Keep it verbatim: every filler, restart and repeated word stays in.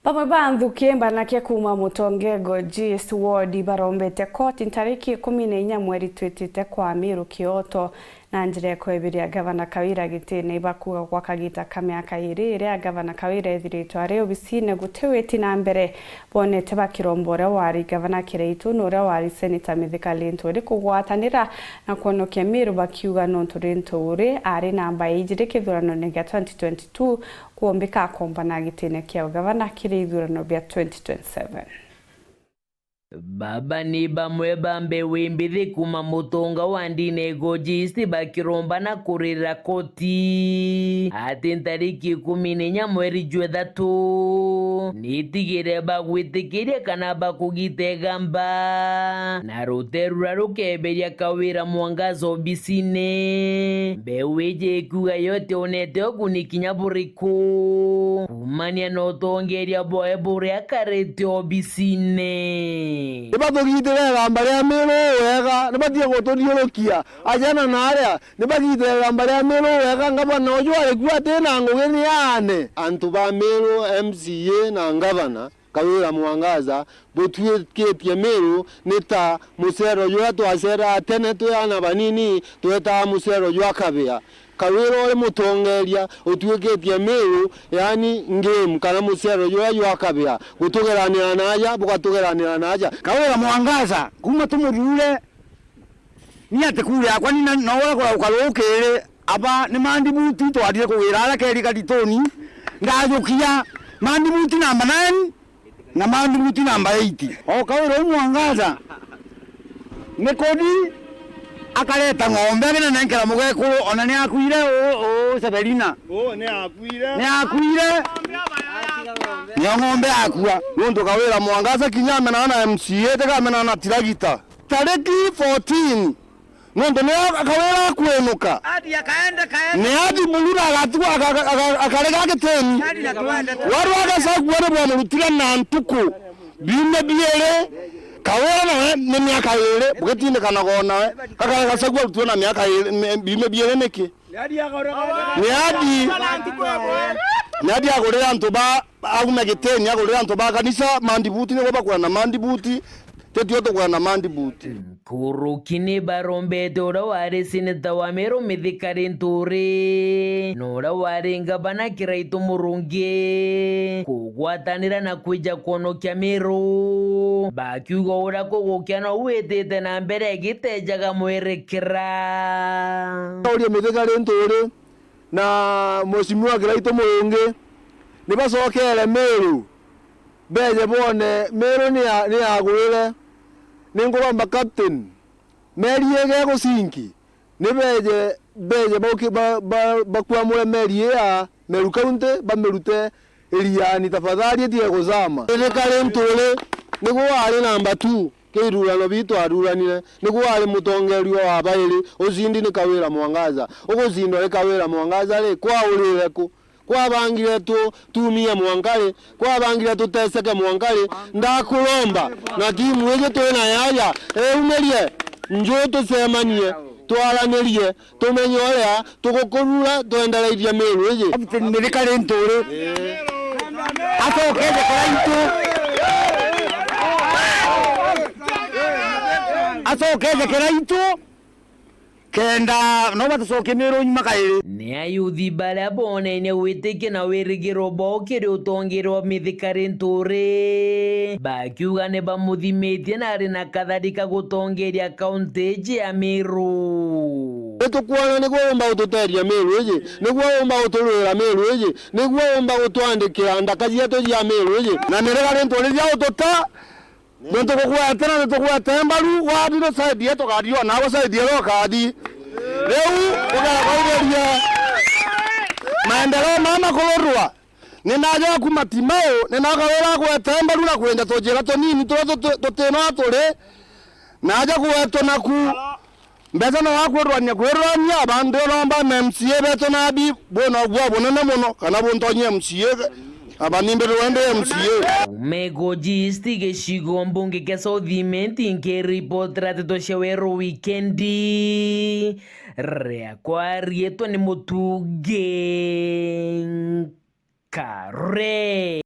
Bamwe ba nthuki mbanake kuuma Mutonge Ngoji East Ward barombete koti ntariki ikumi na inya mweri twitite kwa Miru kioto na njira ya kwebiria Gavana Kawira gitine. Ibakuuga gwa kagita ka miaka iiri iria Gavana Kawira ethiritwe ari obisine guti witi na mbere, bonete bakiromba uria wari Gavana Kiraitu na uria wari Senator Mithika Linturi kugwatanira na kwonokia Miru, bakiuga nontu Linturi ari namba ya ijiri kithuranone gia twenty twenty-two, kwombika akombana gitine kia ugavana kiri ithurano bia twenty twenty-seven. Baba ni bamwe ba mbeu imbithi kuuma Mutonga wa Ndine Ngoji East bakirombana kurira koti ati ntariki ikumi na inya mweri jwa ithatu nitigire bagwitikiria kana bakugita igamba na ruteru ruria rukeberia Kawira Mwangaza obisine. Mbeu iji ikuuga yo tionete uguni kinya buriku kuumania na utongeria bwawe buria akarite obisine. Nibathugitire igamba ria Miru wega, nibatige gututhiurukia. Ajana na aria, nibagitire igamba ria Miru wega, ngavana uju ari ku ati na ngugi ni aane. Antu ba Miru, M C A na ngavana, Kawira Mwangaza, butwikitie Miru ni ta mucero juria twaceraa tene twi aana banini, twetaa mucero jwa kabea. Kawira uri mutongeria utwikitie Miru, yaani game kana mucero juria jwa kabea, gutugeranira na aja, bugatugeranira na aja. Kawira Mwangaza, kuuma tumuthure, ni ati kura yakwa ni na, na uria kurauka rukiri, aba ni mandibuti twarire kuwira aria keri karituni, ndajukia mandibuti namba nine na mandibuti namba eight. O Kawira uu Mwangaza, ni kodi akareta ng'ombe, aginanenkera mugekuru, ona ni akuire uu, uu Severina. Uu ni akuire. Ni akuire. Nio ng'ombe akua. Nuntu Kawira Mwangaza kinya amenana na M C A, tiga amenana na tiragita. Tariki fourteen, nontu ni a-, Kawira akwinuka. Ati akaende, kaende. Ni athi Murura agatigwa aka-, aka-, aka-, akarega gitini. Ati na twende. Waru wa Gachagua ni bwamurutire na ntuku biumia biiri. Kawira nawe ni miaka iiri bugitindikanaga o nawe. Kaka Gachagua arutirwe na miaka iiri, mi-, biumia biiri niki? Ni athi, ni athi agurire antu ba, aume gitini, agurire antu ba kanisa mandibuti, niguo bakugura na mandibuti, titio tugura na mandibuti. Nkuruki ni barombete uria wari seneta wa Meru Mithika Linturi na uria wari ngavana Kiraitu Murungi kugwatanira na kwija kwonokia Meru, bakiuga uria kugukia no witite na mbere gitejaga mwerekera. Uria Mithika Linturi na Mheshimiwa Kiraitu Murungi ni bacokere Meru, beje bone Meru ni ya, ni yagurire. Ni nkuromba captain, meri igegusinki, ni beje, beje bauki-, ba, ba, bakwamure meri ii ya Meru County, bamirute iriani, tafadhali itige kuzama. Thirikari Nturi niguo wari namba two. Kiithurano biu twaruranire, niguo wari mutongeria wa bairi, ucindi ni Kawira Mwangaza. Ugusindwa ni Kawira Mwangaza ri, kwaurire ku? Kwabangire tu, tumie mwanka ri? Kwabangire tuteseke mwanka ri? Ndakuromba, na timu iji twi nayo aja, iumirie, nju tucemanie, twaranirie, tumenye uria tugukurura twendereithie Meru iji. Captain Mithika Linturi. Acoke eje Kiraitu. Acoke eje Kiraitu. Kenda no batucokie Meru nyuma kairi. Ni ayuthi baria boonene witikia na wirigiro bwao kiri utongeria wa Mithika Linturi, bakiuga ni bamuthimetie na ari na kathari ka gutongeria kaunti iji ya Meru. Nitukwona niguo umba gututeria Meru iji, niguo umba guturwira Meru iji, niguo umba gutwandikira ndaka cietu cia Meru iji. Na Mithika Linturi cia ututa, nitukukwete na nitukwete mbaru, wathi rusaidie tukathi, o nawe usaidie ro ukathi. Riu ugakwaireria maendeleo mama kururwa. Ni naja kuma Timau, ni naga wira gwete mbaru na kwenda tujira tunini turia tuti-, tutina turi, naja gwetwa naku. Mbeca no wakwirurania kwirurania, abandu uromba ma M C A betu nabi, bwina ugua bunene muno, kana buntonyie M C A, abanimbirwe ndi M C A. Meru East gicigo mbunge kia South Imenti, nkiripotera nteto cia Weru Wikendi, riakwa riitwa ni Mutungi Nkare.